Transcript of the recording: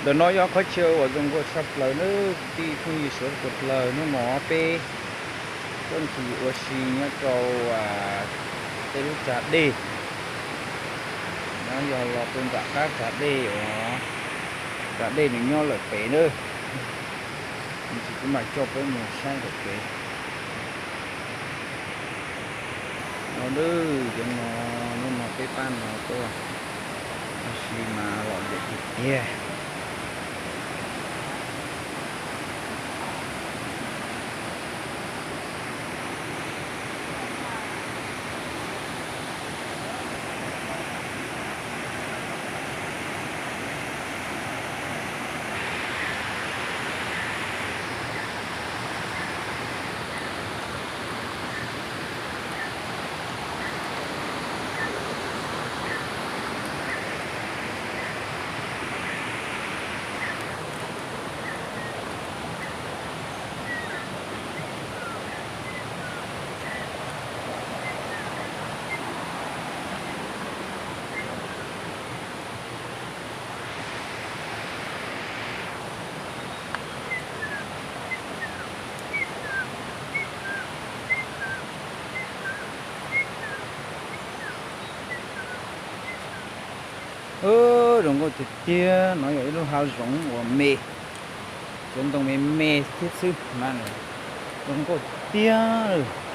Ntawm no yog qhov chaw uas zoo nkauj tshaj plaws nawb kwv tij phooj ywg sawv daws txhua tus. Hnub no peb tuaj nrhiav ua si nyob rau tej lub tsag dej. No yog los rau nram qab tsag dej uas tsag dej nws nyob lawm pem nawb. Tab sis kuv mam coj peb mus saib ntawm pem no nawb. Cov no, hnub no peb pab no tuaj ua si mas lom zem tiag tiag. Zoo nkauj tiag tiag, no yog ib lub hav zoov uas me, cov ntoo me me thiab xwb mas zoo nkauj tiag.